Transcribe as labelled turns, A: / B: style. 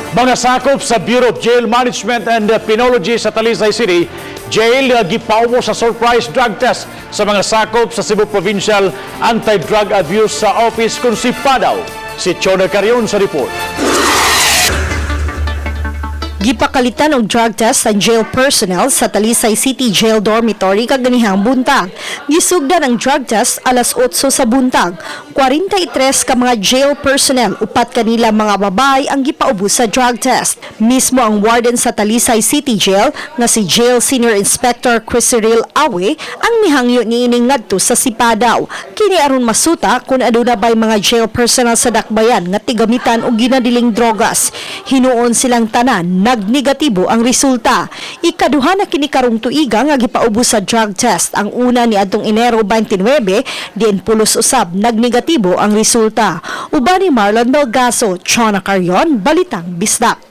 A: Mga sakop sa Bureau of Jail Management and Penology sa Talisay City Jail gipaubos sa surprise drug test sa mga sakop sa Cebu Provincial Anti-Drug Abuse sa Office kung Sipadaw. Si Chona Carion sa report.
B: Gipakalitan og drug test ang jail personnel sa Talisay City Jail Dormitory kaganihang buntag. Gisugdan ang drug test alas 8 sa buntag. 43 ka mga jail personnel, upat kanila mga babae, ang gipaubos sa drug test. Mismo ang warden sa Talisay City Jail nga si Jail Senior Inspector Chris Cyril Awe ang mihangyo niining ngadto sa Sipadaw. Kini aron masuta kung aduna bay mga jail personnel sa dakbayan nga tigamitan og ginadiling drogas. Hinuon silang tanan nagnegatibo ang resulta. Ikaduha na kini karong tuiga nga gipaubos sa drug test. Ang una ni adtong Enero 29, diin pulos usab nagnegatibo ang resulta. Uban ni Marlon Belgaso, Chona Carion, Balitang Bisdak.